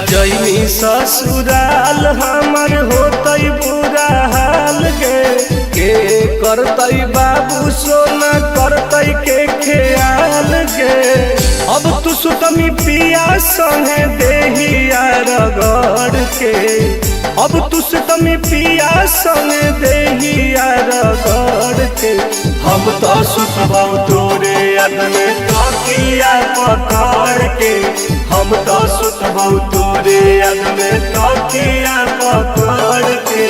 जैनी ससुराल हमर होतई बुरा हाल गे, के करतई बाबू सोना करतई के ख्याल गे। अब तू सुतमी पिया संगे देहिया रगड़ के, अब तू सुतमी पिया संगे देहिया रगड़ के। हम तो सुतबौ तोरे याद में तकिया पकड़ के, हम तो सुतबौ तोरे याद में तकिया पकड़ के।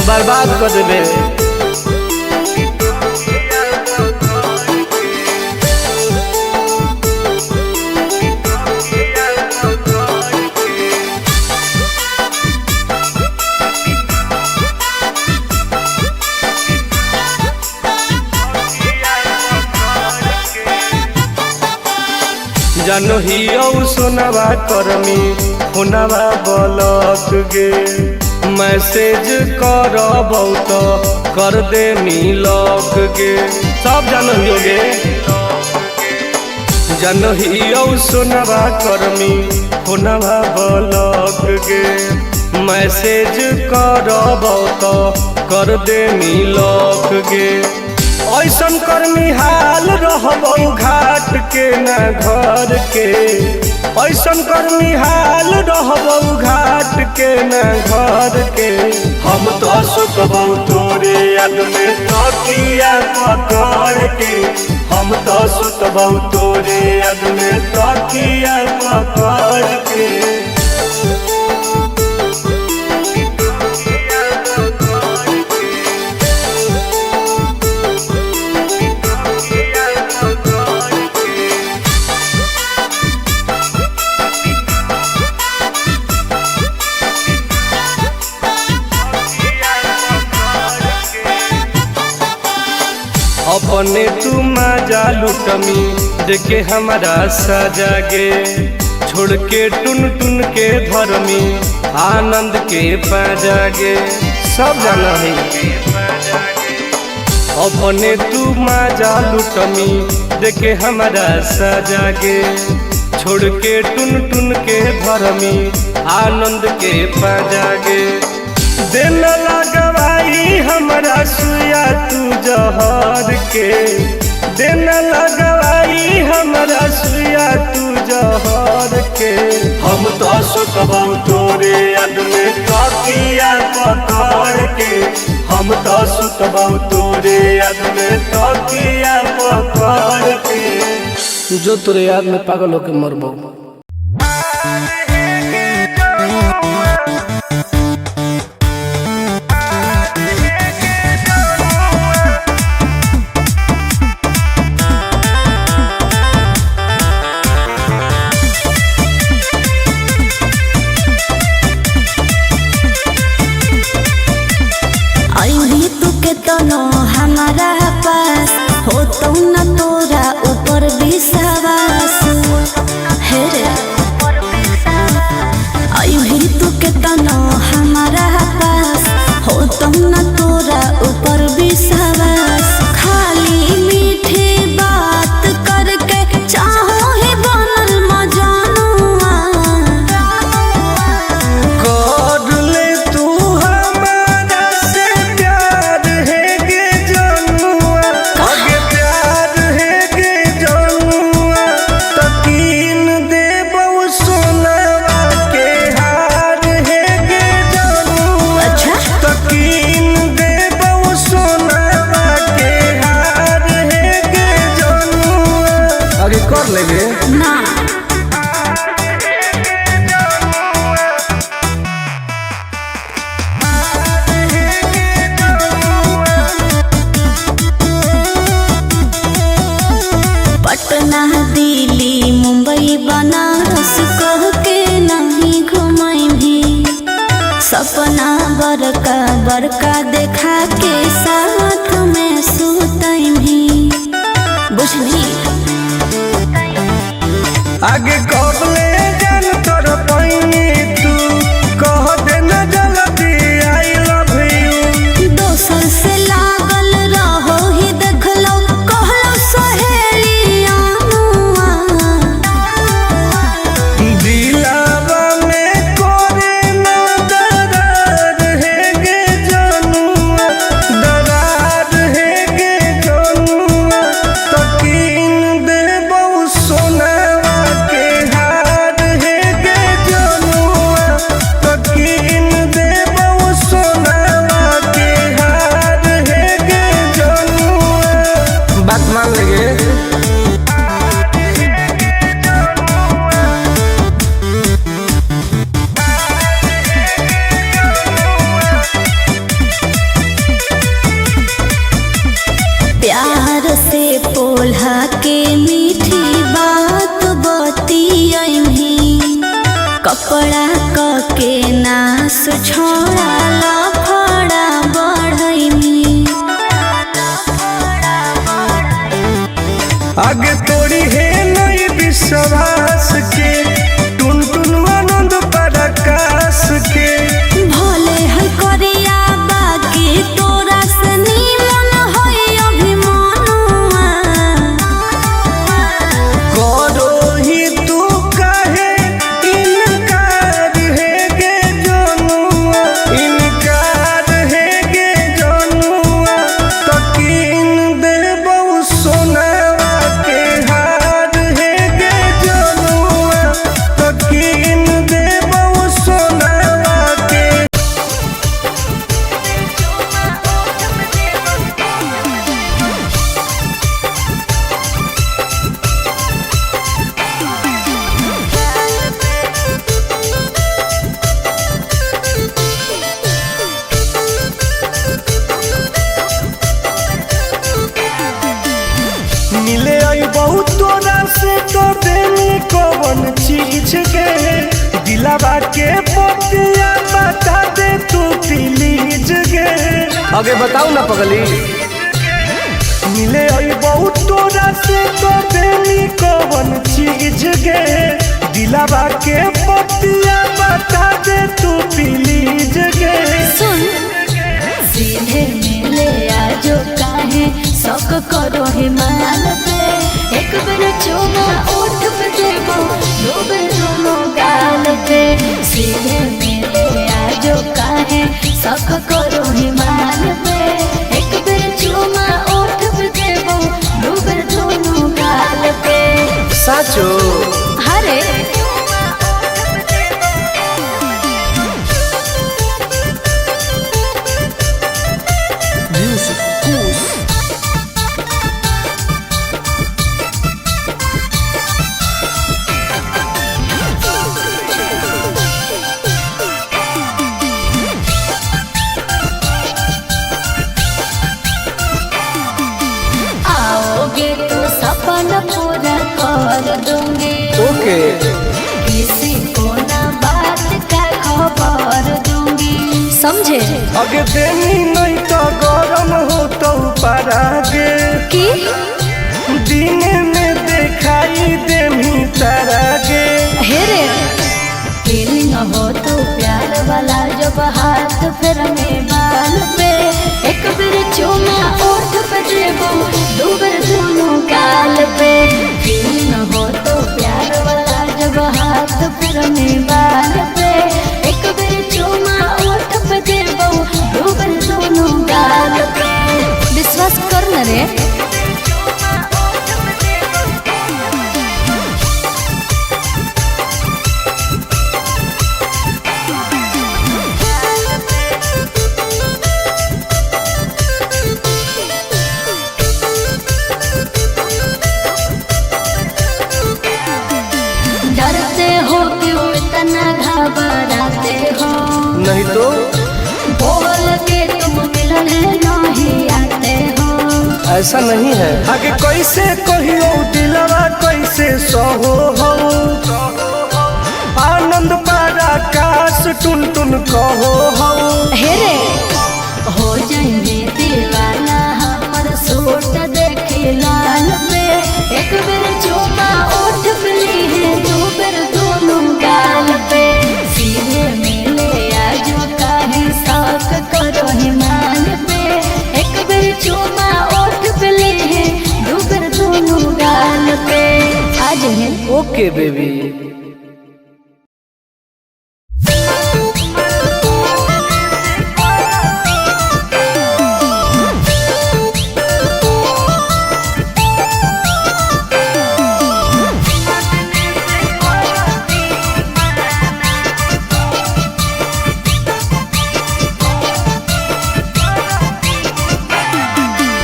बर्बाद कर देबे। जानो ही औ सोनावा करमी होनावा बलक गे, मैसेज करबौ तो कर दे मिलक गे। सब जानो ही गे। जानो ही औ सोनावा करमी होनावा बलक गे, मैसेज करबौ तो कर दे मिलक गे। ऐसन करमी हाल रहबौ घाट के ना घर के, ऐसन करमी हाल रहबौ घाट के ना घर के। हम तो सुतबौ तोरे याद में तकिया पकड़ के, हम तो सुतबौ तोरे याद में तकिया पकड़ के। अपने तू मजा लुटमी देखे हमारा सजा गे, छोड़ के टुन टुन के धर्मी आनंद के पाजा गे। सब जाना है। अपने तू मजा लुटमी देखे हमारा सजा गे, छोड़ के टुन टुन के धर्मी आनंद के पाजा गे। दिन लगवाई हमरा सुया तू जहर के, दिन लगवाई हमरा सुया तू जहर के। हम तो सुतबौ तोरे याद में तकिया पकड़ के, हम तो सुतबौ तोरे याद में तकिया पकड़ के। जो तोरे याद में पागल होके मरबो। हमारा पास हो तो न तोरा ऊपर विश्वास हे रे, अभी तू के तनो हमारा पास हो तो न तोरा ऊपर विश्वास। खाली मीठी बात करके चाहो ही बनल मजनुआ, कर ले तू हमारा से प्यार है गे जनुआ, आगे प्यार है गे जनुआ, तकीन देबौ सोनावा के हार है गे जनुआ। अच्छा तकीन देबौ सोनावा के हार है गे जनुआ। आगे कर लेबे ना। पटना दिल्ली मुंबई बनारस कह के नहीं घुमाई भी, सपना बड़का बड़का देखा के साथ में सुतई भी, बुझली। आगे कबले जान तोर पैनी तू कह देना जल्दी I love you. दोसर से लागल रहो ही देखलो कहलो सहेलिया। दिलावा में पोल्हा के मीठी बात बतियही, कपड़ा क के नास छोड़ा लफड़ा बढ़ैनी। आगे तोड़ी है नहीं विश्वास के, टुन टुन आनंद पराकाश के। भोले है करिया बाकी तोरा से नीमन है अभिमानुआ। करो ही तू काहे इनकार है गे जनुआ, इनकार है गे जनुआ, तकीन देबौ सोनावा के हार है गे जनुआ, तकीन देबौ सोनावा के। मिले आई बहुत तोरा से तो देनी कवन चीज के, दिलावा के पतिया बता दे तू प्लीज गे। आगे बताओ ना पगली। मिले आई बहुत तोरा से तो देनी कवन चीज गे, दिलावा के पतिया बता दे तू प्लीज गे। सुन सीधे मिले आजो काहे शौक करो हिमाल पे, एक बेर चूमा ओठ पे देबो दो बेर दोनों गाल पे। सीधे मिले आजो काहे शौक करो हिमाल पे, एक बेर चूमा ओठ पे देबो दो बेर दोनों गाल पे। साचो हरे आओगे तो सपना पूरा कर दूंगी, ओके किसी को ना बात का खबर दूंगी। समझे अगे देनी नहीं तो गरम हो तो परागे कि दिन में दिखाई देमी तारा गे। हे रे फीलिंग हो तो प्यार वाला जब हाथ फिरने बाल पे, एक बेर चूमा ओठ पे देबो दो बेर दोनों गाल पे। फीलिंग हो तो प्यार वाला जब हाथ फिरने बाल पे, एक बेर चूमा ओठ पे देबो दो बेर दोनों गाल पे। विश्वास कर न रे। डरते हो क्यों इतना घबराते हो, नहीं तो बोल के तुम मिलने नहीं आते हो। ऐसा नहीं है। आगे कैसे कहियो दिलवा कैसे सहो हो, आनंद पराकाश टुन टुन कहो हो। हे रे हो जाएंगे दीवाना हमर सूट देखे लाल पे, एक बेर चूमा ओठ पे ली है दो बेर दोनों गाल पे। सीधे मिले आजो काहे शौक करो हिमाल पे, एक बेर चूमा ओठ पे ली है दो बेर दोनों गाल पे। आज है ओके बेबी।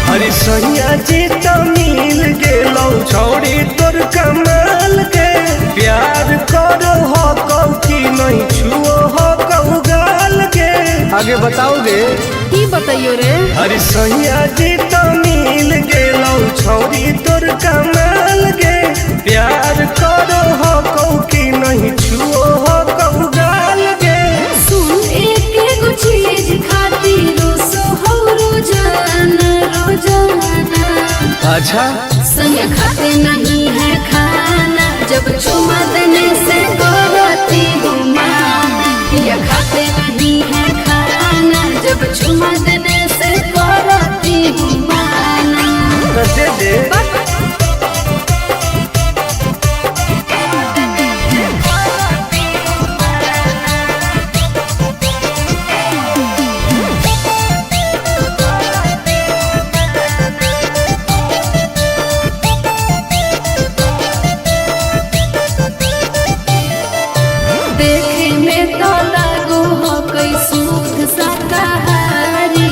अरे सैया जी तो मिल गेलौ छौड़ी तोर कमाल के, प्यार करो हो कौ की नहीं छुओ हो कौ गाल के। आगे बताओगे की बताइयो रे। अरे सैया जी तो मिल गेलौ छौड़ी तोर कमाल गे। प्यार करो हो कौ की नहीं छुओ हो कौ गाल गे। सुन एक एगो चीज खातिर रोसो हो रोजाना रोजाना। अच्छा। संग खाते नहीं है खाना जब चुमा देने से करती हूँ माना। ये खाते नहीं है खाना जब चुमा देने से करती हूँ माना। तो दे दे। देखे में तो लागो हो कई शुद्ध शाकाहारी।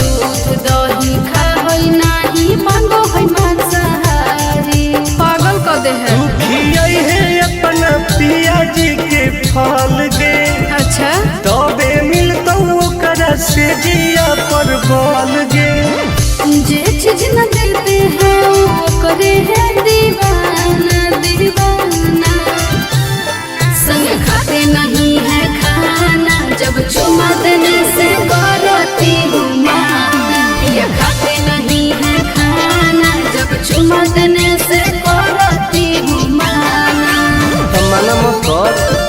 दूध दही खा होई नाही मांगो होई मांसाहारी। पागल कर दे है। तू खियाई है अपना पिया जी के फल गे। अच्छा। तबे मिलतौ ओकरा से जिया पर बल गे। जे चीज न देते हैं वो करे है दीवाना दीवाना। संग खाते नहीं है खाना जब चुमा देने से करती हूँ माना। ये खाते नहीं है खाना जब चुमा देने से करती हूँ माना। तो मना मत कर।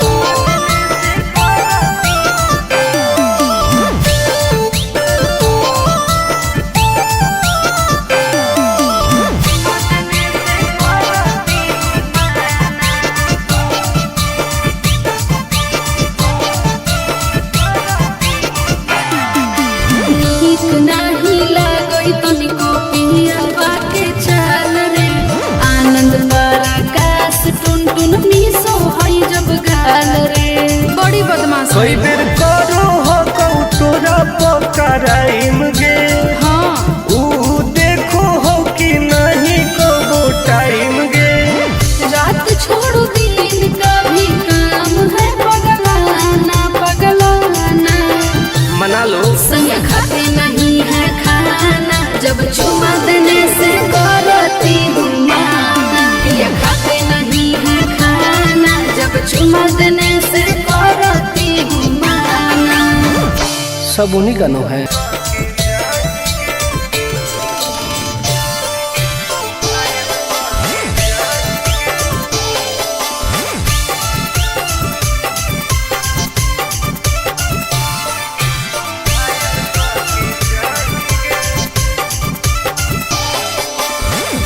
नीक नाही लागई तनिको पियवा के चाल रे। आनंद पराकाश टुन टुन मिसो हई जब गाल रे। बड़ी बदमाश है। कई बेर करो हो कौ तोरा पकड़ाइम गे। हाँ। ऊ देखो हो कि नहीं कबो टाइम गे। रात छोड़ो दिन कभी काम है पगलाना पगलाना। मना लो। संग खाते नहीं है खाना जब चुमा देने से करती हूँ माना। ये खाते नहीं है खाना जब चुमा देने से करती हूँ माना। सब उन्हीं का नो है।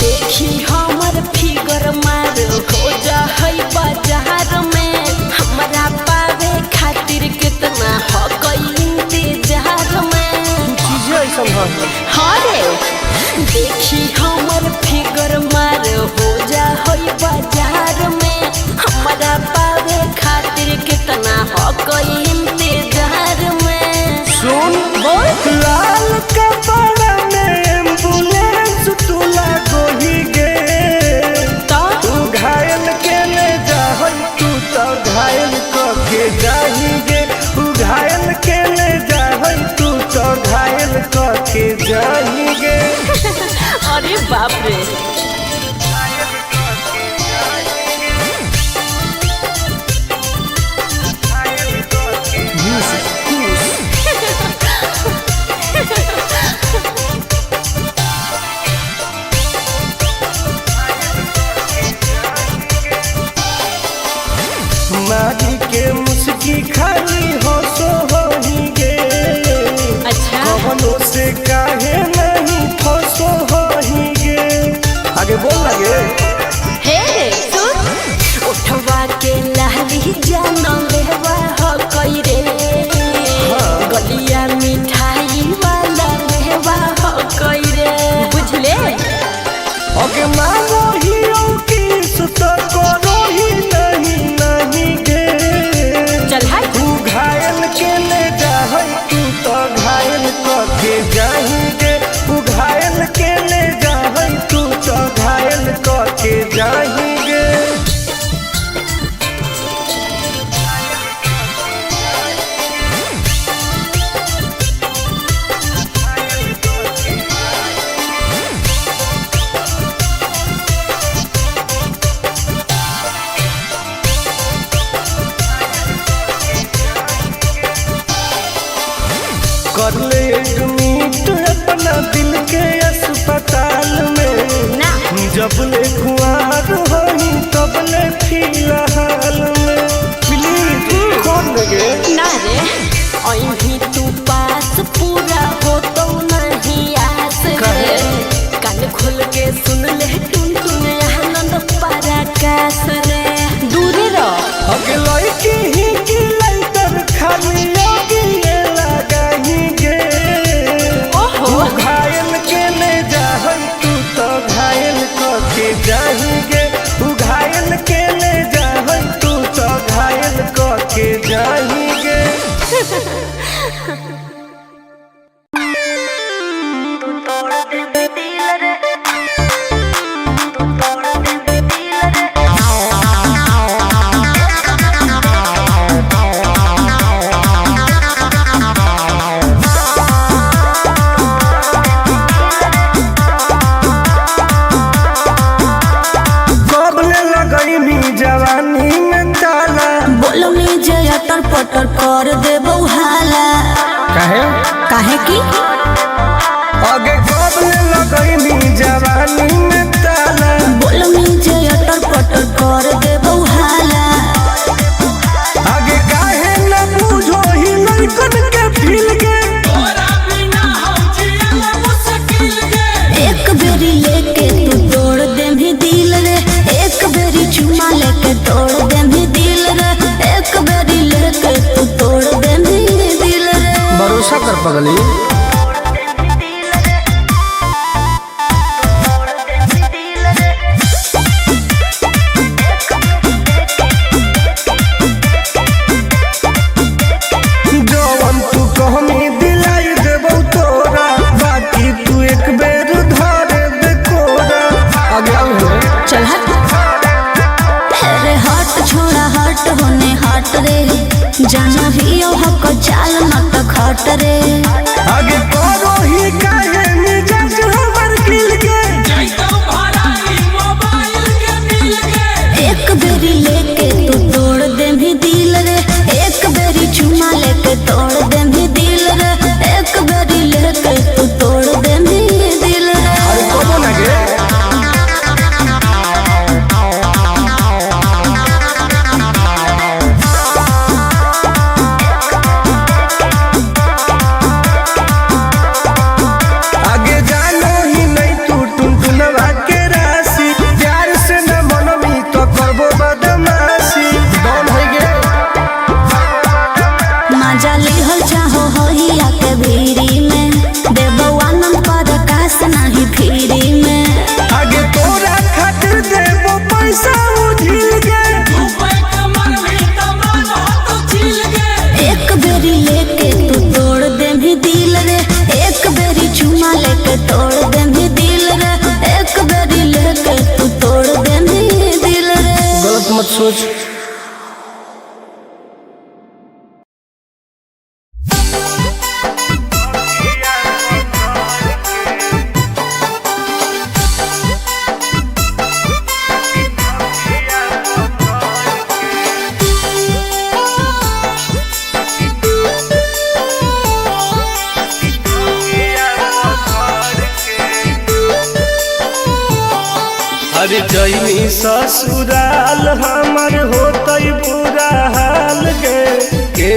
देखी हमर फिगर मार हो जा है बाजार में। हमरा पावे खातिर कितना हो इंतजार में। चीजें ऐसा है। हाँ रे। देखी हमर फिगर मार हो जा है बाजार में। हमरा पावे खातिर कितना हो इंतजार में। सुन लाल कपड़ा में एम्बुलेंस तू लागोही गे। तो तू घायल के ले जाहल तू तो घायल क के जाही गे। तू घायल के ले जाहल तू तो घायल क के जाही गे। अरे बाप रे। मारी के मुस्की खाली हो सो होही गे। अच्छा। कवनो से काहे नहीं फसो होही गे। आगे बोल लगे। हे सुन उठवा के लाली जानो लेवा हो कई रे। गलिया मिठाई वाला लेवा हो कई रे। बुझले। ओके मानो ही की सुत करो ही नहीं नहीं गे। चल हट। तू घायल के ले जाहल तू तो घायल क के जाही गे। कब ले लगैनी जवानी में ताला। बोलनी जे अटर पटर कर दे हाला। आगे काहे न बूझो ही लइकन के फील के। एक बेरी लेके तू तोड़ दे भी दिल रे, एक बेरी चुमा लेके तोड़ दे भी दिल रे, एक बेरी लेके तू तोड़ दे भी दिल रे। भरोसा कर पगली। जवन तू कहमी दिलाई देबौ तोरा, बाकी तू एक बेर धर दे कोरा। आगे आओ रे। चल हट अरे हट, छोड़ा हट होने हट रे, जाना ही ओ हक चाल मत खट रे। आगे करो ही काहे मिजाज हमर खिल के। एक बेरी लेके तू तोड़ दे भी दिल रे, एक बेरी चुमा लेके तोड़ दे भी दिल रे, एक बेरी लेके तू तोड़ दे भी दिल रे। अरे कबो ना गे। आगे जानो ही नहीं तू टुनटुनवा के राशि, प्यार से न मनमी तो करबो बदमाशी। डॉन है गे। मजा लिहल चाहो होहिया के भीरी में, देबो आनंद पर कास नहीं फिरी में। आगे तोरा खातिर देबो पैसा उझिल के। एक बेरी लेके तू तोड़ दे भी दिल रे, एक बेरी चुमा लेके तोड़ दे भी दिल रे, एक बेरी लेके तू तोड़ दे भी दिल रे। गलत मत सोच। अरे जैनी ससुराल हमर होतई बुरा हाल गे, के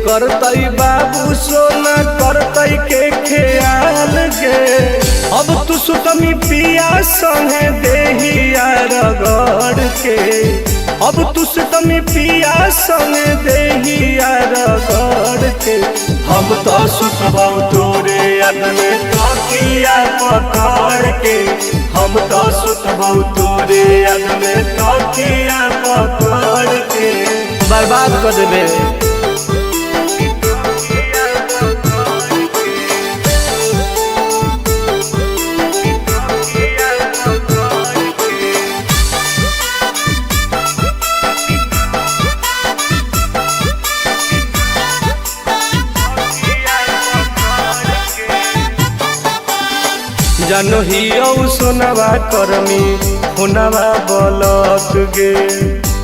करतई बाबू सोना करतई के ख्याल गे। अब तू सुतमी पिया संगे देहिया रगड़ के, अब तू सुतमी पिया संगे देहिया रगड़ के। हम तो सुतबौ तोरे याद में तकिया पकड़ के, हम तो सुतबौ तोरे याद में तकिया पकड़ के। बर्बाद कर देबे। जानो ही औ सोनवा करमी होनवा बलक गे,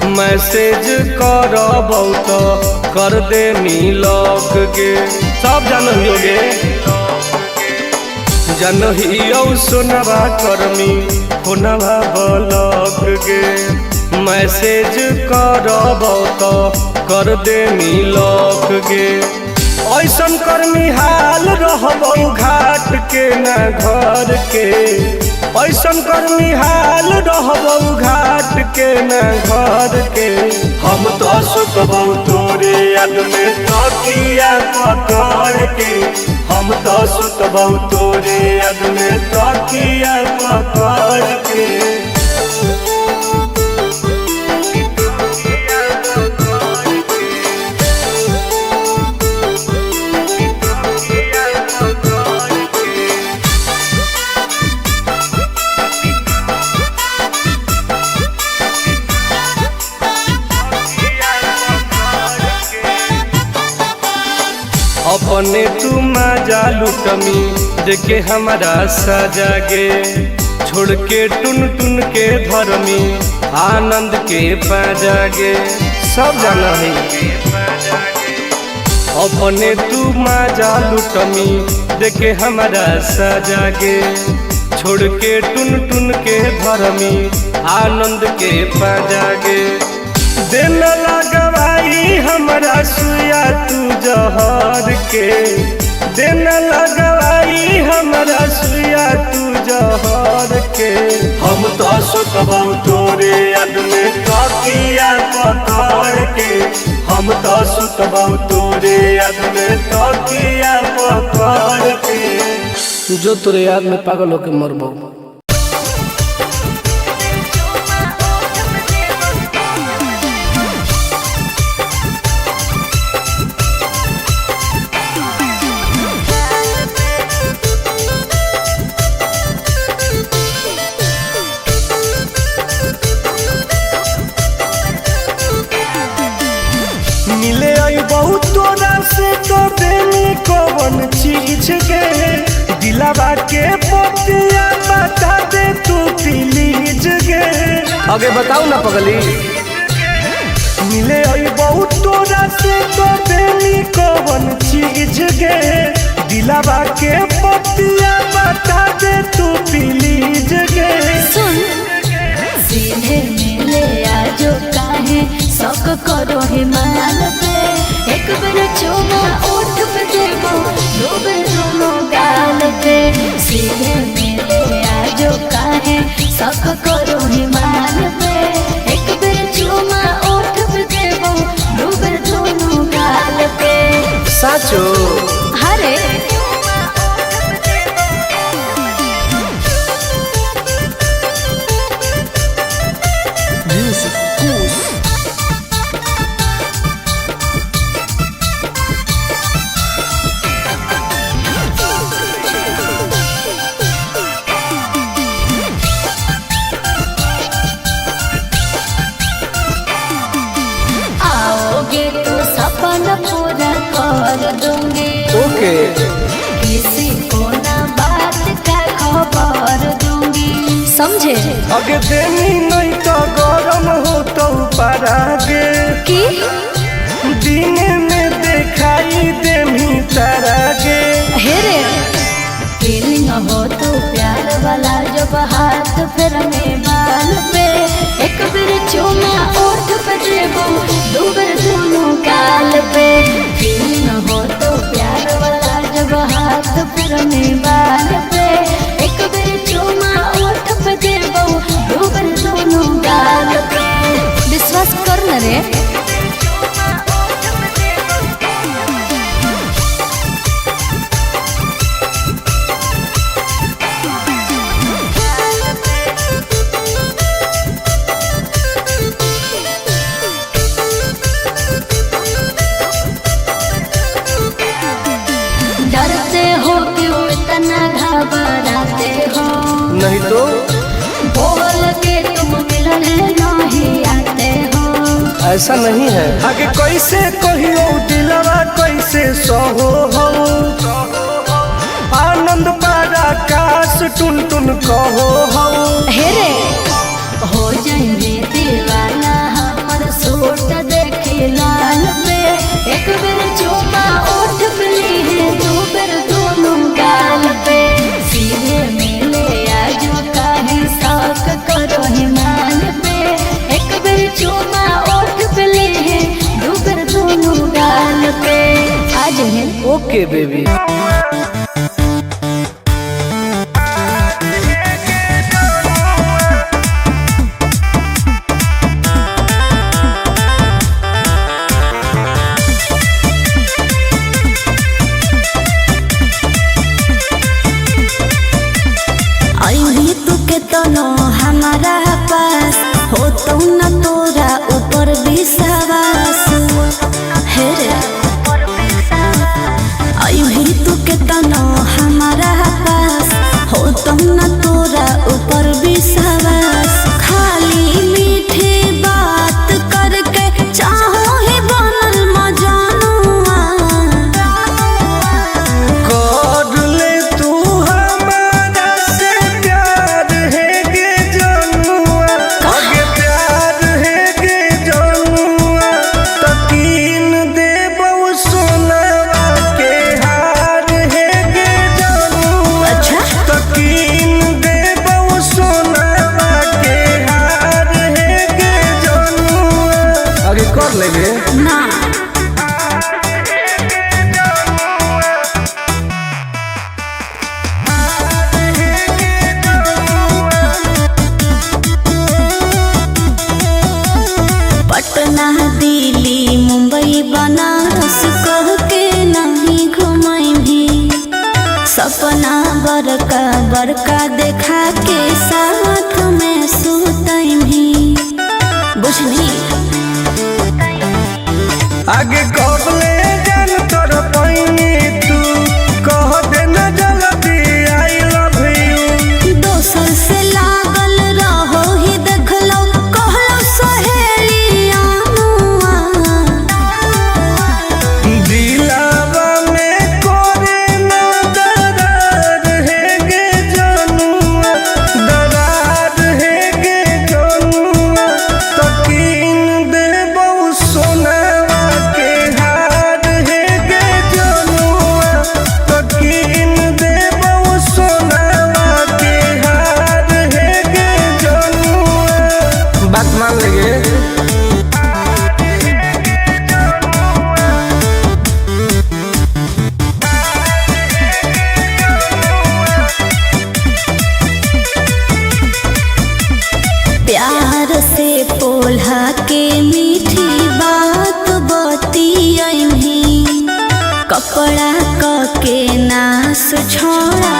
मैसेज करबौ तो कर दे मिलक गे। सब जानो ही गे। जानो ही औ सोनवा करमी होनवा बलक गे, मैसेज करबौ तो कर दे मिलक गे। ऐसन कर्मी हाल रहबौ घाट के ना घर के, ऐसन कर्मी हाल रहबौ घाट के ना घर के। हम तो सुतबौ तोरे याद में तकिया पकड़ के, हम तो सुतबौ तोरे याद में तकिया पकड़ के। अपने तू मजा लुटमी देखे हमारा सजा गे, छोड़ के टुन टुन के धर्मी आनंद के पाजा गे। सब जाना है। अपने तू मजा लुटमी देखे हमारा सजा गे। छोड़ के टुन टुन के धर्मी आनंद के पजागे। दिन लगवाई हमारा सुया तू जहर के। दिन लगवाई हमारा सुया तू जहर के। हम तो सुतबौ तोरे याद में तकिया पकड़ के। हम तो सुतबौ तोरे याद में तकिया पकड़ के। जो तोरे याद में पागल होके मरबो। मिले आई बहुत तोरा से तो देनी कवन चीज के। दिलावा के पतिया बता दे तू प्लीज गे। आगे बताऊ ना पगली। मिले आई बहुत तोरा से तो देनी कवन चीज गे। दिलावा के पतिया बता दे तू प्लीज गे। सुन सीधे मिले आजो काहे शौक करो हिमाल पे। एक बेर चूमा ओठ पे देबो दो बेर दोनों गाल पे। सीधे मिले आजो काहे शौक करो हिमाल पे। एक बेर चूमा ओठ पे देबो दो बेर दोनों गाल पे। साचो हरे आओगे तो सपना पूरा कर दूंगी। ओके किसी को ना बात का खबर दूंगी। समझे अगे देनी नहीं तो गरम हो तो परागे। कि दिन में दिखाई देमी तारागे। हे रे फीलिंग हो तो प्यार वाला जब हाथ फिर में बाल पे। एक बेर चूमा ओठ पे देबो दो बेर दोनों गाल पे। फीलिंग हो तो प्यार वाला जब हाथ फिर में बाल पे। एक बेर चूमा ओठ पे देबो दो बेर दोनों गाल पे। विश्वास कर न रे। डरते हो क्यों इतना घबराते हो? नहीं तो बोल के तुम मिलने नहीं आते हो। ऐसा नहीं है। आगे कैसे कहियो दिलवा कैसे सहो हो। आनंद पारा काश टुन टुन कहो हो। हे रे हो जाएंगे दीवाना हमर सूट देखे लाल पे। एक बेर चूमा ओठ पे ली है दो बेर दोनों गाल पे। सीधे मिले आजो काहे शौक करो हिमाल पे। एक बेर चूमा ओठ पे ली है दो बेर दोनों गाल पे। आज है ओके बेबी। हमारा पास हो तो न तोरा ऊपर विश्वास। हे रे अभी तू के तनो हमारा पास हो तो न तोरा ऊपर विश्वास। खाली मीठी बात करके चाहो ही बनल मजनुआ। कर ले तू हमारा से प्यार है गे जनुआ। आगे प्यार है गे जनुआ। तकीन देबौ सोनवा के हार है गे सपना बड़का बड़का देखा के साथ में सुतैनी, बुझनी। आगे कबले जान तोर पैनी तू कह दे न जल्दी I love you. दोसर से लागल रहो ही देखलो कहलो सहेलिया। दिलावा में कोरे न दरार है गे जनुआ, दरार है गे जनुआ, तकीन देबौ सोनावा के हार है गे जनुआ, तकीन देबौ सोनावा के हार है गे जनुआ। बात मान लेंगे। प्यार से पोल्हा के मीठी बात बतियनी, कपड़ा क के नास छोड़ा।